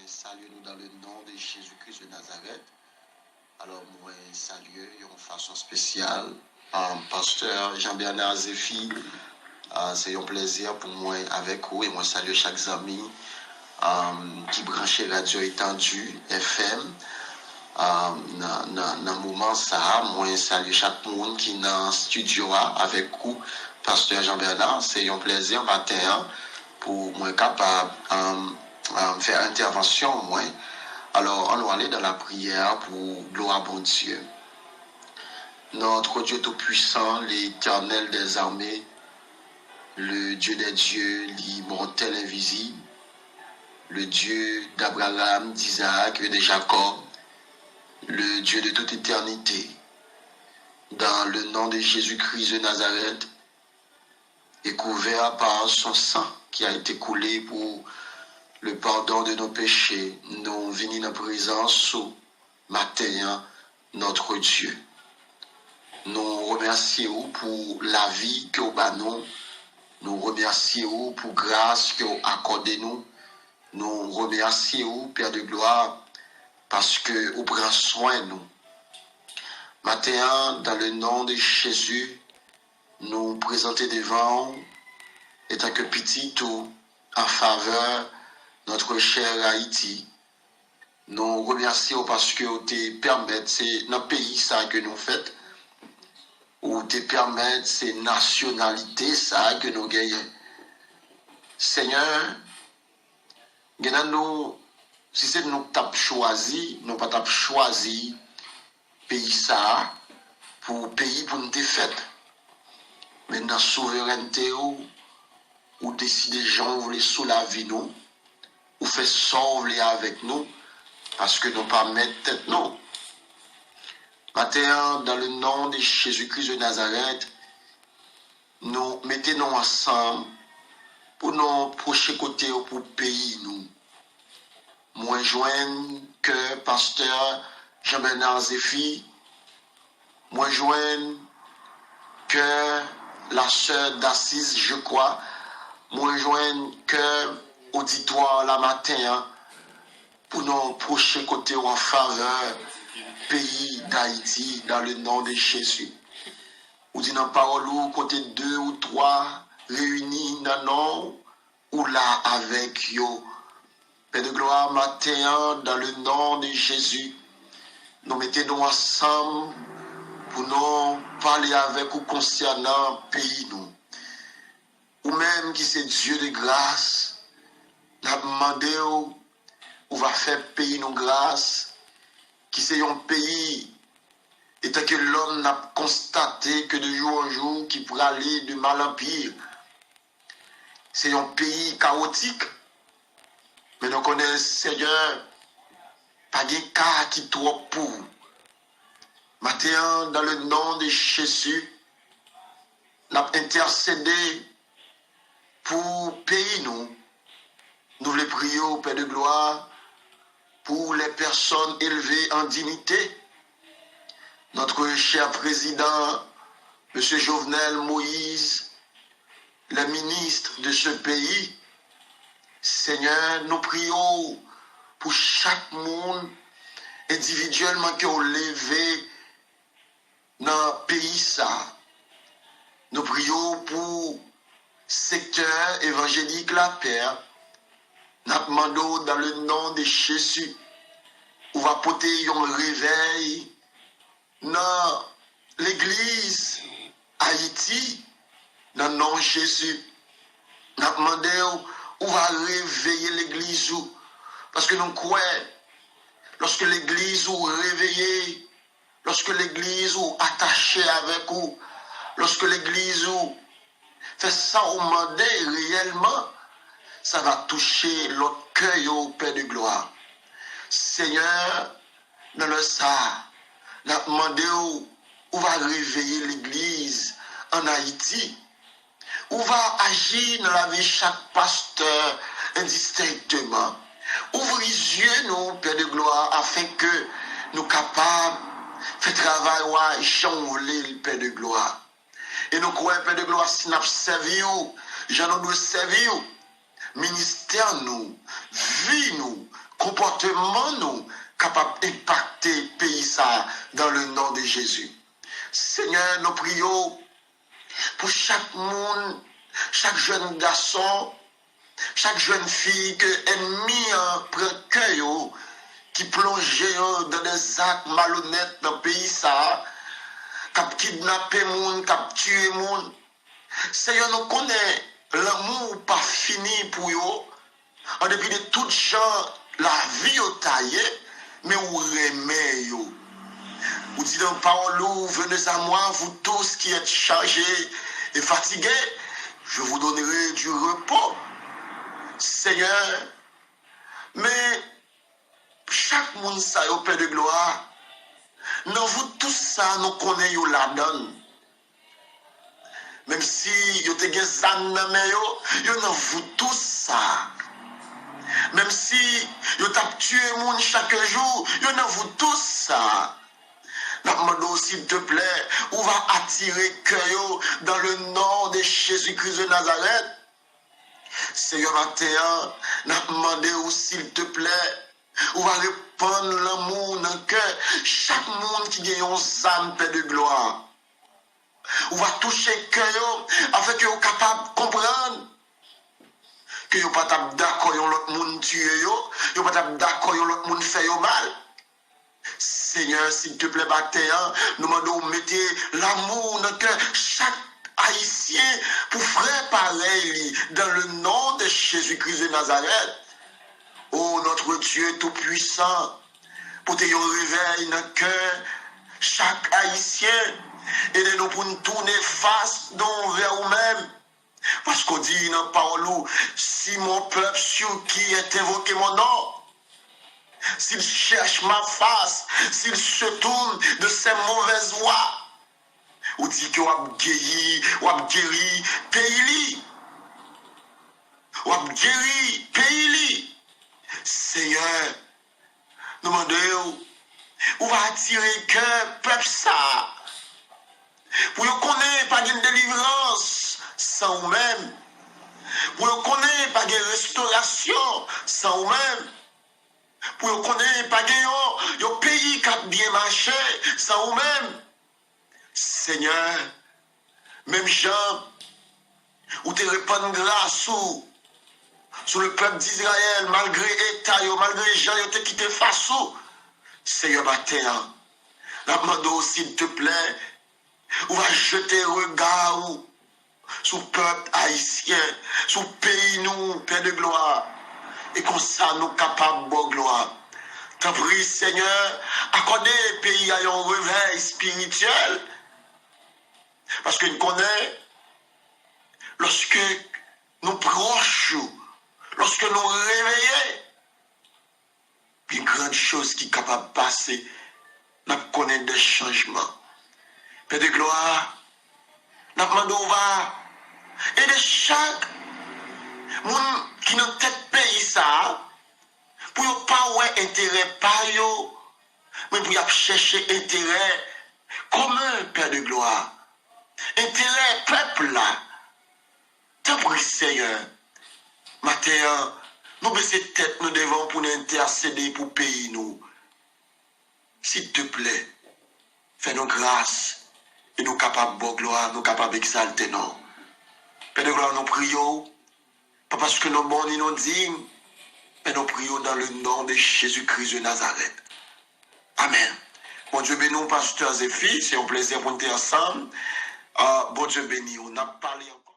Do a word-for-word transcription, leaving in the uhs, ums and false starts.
Salye nou dans le nom de Jésus-Christ de Nazareth. Alò, mwen salye yon fason espesyal, um, Pastè Jean Bernard Zéphy. Uh, se yon plezi pou mwen avèk ou e mwen salye chak zanmi, um, ki branche Radyo Etandi F M. Um, nan, nan, nan moman sa a, mwen salye chak moun ki nan estidyo a avèk ou, Pastè Jean Bernard. Se yon plezi maten an pou mwen kapab, um, um, fè entèvansyon mwen. Alò, ann nou ale dans la prière pour gloire à Bondye. Notre Dieu tout-puissant, l'Éternel des armées, le Dieu des dieux, l'immortel invisible, le Dieu d'Abraham, d'Isaac et de Jacob, le Dieu de toute éternité. Dans le nom de Jésus-Christ de Nazareth, et couvert par son sang qui a été coulé pour le pardon de nos péchés, nou vini nan prezans ou maten an, notre Dieu. Nou remèsye ou pou lavi ke ou ba nou. Nou remèsye ou pou gras ke ou akòde nou. Nou remèsye ou, Père de gloire, paske ou pran swen nou. Maten an, dans le nom de Jésus, nou prezante devan ou, etanke pitit ou, an favè notre chère Haïti. Nou remèsye ou paske ou te pèmèt se nan peyi sa ke nou fèt, ou te pèmèt se nasyonalite sa ke nou genyen. Senyè, gen nan nou, si se nou k t ap chwazi, nou pa t ap chwazi peyi sa a pou peyi pou n te fèt. Men nan souverènte ou, ou deside jan ou vle sou lavi nou, ou fè sa ou vle avèk nou, paske nou pa mèt tèt nou. Maten an, dans le nom de Jésus-Christ de Nazareth, nou mete nou ansanm pou nou pwoche kote ou pou peyi nou. Mwen jwenn kè Pastè Jean Bernard Zéphy, mwen jwenn kè la sè Dasis, je kwa, mwen jwenn kè oditwa la maten an, pou nou pwoche kote ou an favè peyi Dayiti, dans le nom de Jésus. Ou di nan pawòl ou, kote de ou twa reyini nan non ou, ou la avèk yo. Pè de glwa, maten an, dans le nom de Jésus, nou mete nou ansanm pou nou pale avèk ou konsènan peyi nou. Ou menm ki se Dye de gras, n ap mande w, ou va fè peyi nou gras, ki se yon peyi, etanke lòm, n ap konstate ke de jou an jou, ki prale de mal an pi. Se yon peyi kawotik, men nou konnen, Senyè, pa gen ka ki twòp pou ou. Maten an, dans le nom de Jésus, n ap entèsede pou peyi nou. Nou vle priye w, Pè de glwa, pour les personnes élevées en dignité, notre cher président, Monsieur Jovenel Moïse, les ministres de ce pays. Senyè, nou priye w pou chak moun endividyèlman ke w leve nan peyi sa. Nou priye w pou sektè evanjelik la, Pè. N ap mande w, dans le nom de Jésus, ou va pote yon revèy nan legliz Ayiti, nan non Jezi. N ap mande w, ou va reveye legliz ou. Paske nou kwè, lòske legliz ou reveye, lòske legliz ou atache avèk ou, lòske legliz ou fè sa ou mande reyèlman, sa va touche lòt kè yo, Pè de glwa. Senyè, nan lè sa a, n ap mande w, ou va reveye legliz ann Ayiti. Ou va aji nan lavi chak pastè endistenkteman. Ouvri zye nou, Pè de glwa, afenke nou kapab fè travay ou a jan w vle l, Pè de glwa. E nou kwè, Pè de glwa, si n ap sèvi w jan nou dwe sèvi w, ministè nou, vi nou, konpòteman nou kapab enpakte peyi sa a dans le nom de Jésus. Senyè, nou priye w pou chak moun, chak jèn gason, chak jèn fi ke ènmi an pran kè yo, ki plonje yo dans des actes malhonnêtes nan peyi sa a, k ap kidnape moun, k ap tiye moun. Senyè, nou konnen lanmou ou pa fini pou yo, an depi de tout jan lavi yo ta ye, men ou renmen yo. Ou di nan pawòl ou, venez à moi, vous tous qui êtes chargés et fatigués, je vous donnerai du repos. Senyè, men chak moun sa yo, Pè de glwa, nan vous tous sa, nou konnen yo ladann. Menm si yo te gen zam nan men yo, yo nan vous tous sa. Menm si yo t ap tiye moun chak jou, yo nan vous tous sa. N ap mande w, silteplè, ou va atire kè yo dans le nom de Jésus-Christ de Nazareth. Senyè, maten an, n ap mande w, silteplè, ou va repann lanmou w nan kè chak moun ki gen yon zam, Pè de glwa. Ou va touche kè yo, afin ke yo kapab konprann ke yo pa t ap dakò yon lòt moun tiye yo, yo pa t ap dakò yon lòt moun fè yo mal. Senyè, silteplè, maten an, nou mande w mete lanmou w nan kè chak Ayisyen pou frè parèy li, dans le nom de Jésus-Christ de Nazareth. O notre Dieu tout-puissant, pote yon revèy nan kè chak Ayisyen. Ede nou pou n tounen fas nou vè ou menm. Paske w di nan pawòl ou, si mon peuple sur qui est invoqué mon nom, s'il cherche ma face, s'il se tourne de ses mauvaises voies, ou di ke w ap geyi, w ap geri peyi li. W ap geri peyi li. Senyè, nou mande w, ou va atire kè pèp sa a. Pou yo konnen pa gen delivrans san ou menm. Pou yo konnen pa gen restorasyon san ou menm. Pou yo konnen pa gen yon, yon peyi k ap byen mache san ou menm. Senyè, menm jan ou te repann gras ou sou le pèp d'Izrayèl, malgre eta yo, malgre jan yo te kite fas ou, Senyè, maten an, n ap mande w, silteplè, ou va jete rega ou sou pèp ayisyen, sou peyi nou, Pè de glwa. E konsa nou kapab ba w glwa. Tanpri, Senyè, akòde peyi a yon revèy espirityèl. Paske n konnen, lòske nou pwòch ou, lòske nou reveye, gen grann choz ki kapab pase. N ap konnen de chanjman. Pè de glwa, n ap mande w va ede chak moun ki nan tèt peyi sa a, pou yo pa wè enterè pa yo, men pou y ap chèche enterè komen, Pè de glwa, enterè pèp la. Tanpri, Senyè, maten an, nou bese tèt nou devan w pou n entèsede pou peyi nou. Silteplè, fè nou gras e nou kapab ba w glwa, nou kapab egzalte non w. Pè de glwa, nou priye w, pa paske nou bon ni nou diy, men nou priye w dans le nom de Jésus-Christ de Nazareth. Amèn. Bondye beni w, pastè Zefi, se yon plezi pou n te ansanm. Ah, Bondye beni w. N ap pale ankò.